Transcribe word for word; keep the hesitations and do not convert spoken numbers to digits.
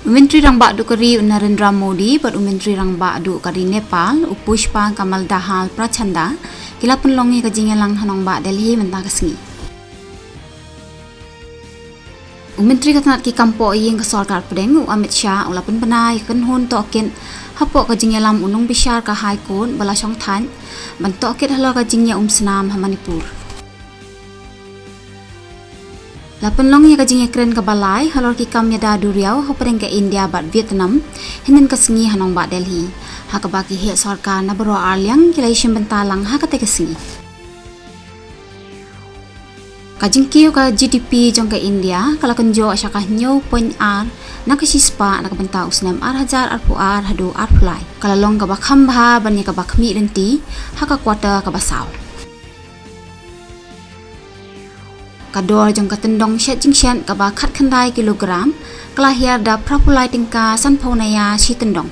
U Myntri Rangbah Duh ka ri u Narendra Modi bad u Myntri Rangbah Duh ka ri Nepal u Pushpa Kamal Dahal Prachanda ki la pynlong ïa ka jingïalang ha nongbah Delhi mynta ka sngi. U Myntri ka tnat ki kam poh ïing ka sorkar pdeng u Amit Shah u la pynbna ïa ka kynhun tohkit hapoh ka jingïalam u nongbishar ka High Court ba la shong thait ban tohkit halor ka jingïaumsnam ha Manipur. La pynlong ïa ka jingïakren kaba lai halor ki kam ïada duriaw hapdeng ka India bad Vietnam hynnin ka sngi ha nongbah Delhi, ha kaba ki heh sorkar na baroh arliang ki la ïashim bynta lang ha kata ka sngi. Ka jingkiew ka G D P jong ka India ka la kynjoh sha ka hynñiew point ar na ka shispah na ka bynta u snem ar hajar arphew ar haduh arphew lai. Ka la long kaba kham bha ban ïa kaba khmih lynti ha ka quarter kaba saw. Ka dor jong ka tyndong shet jingshet kaba khatkhyndai kilogram ka la hiar da phraphew lai tyngka sanphew naïa shi tyndong.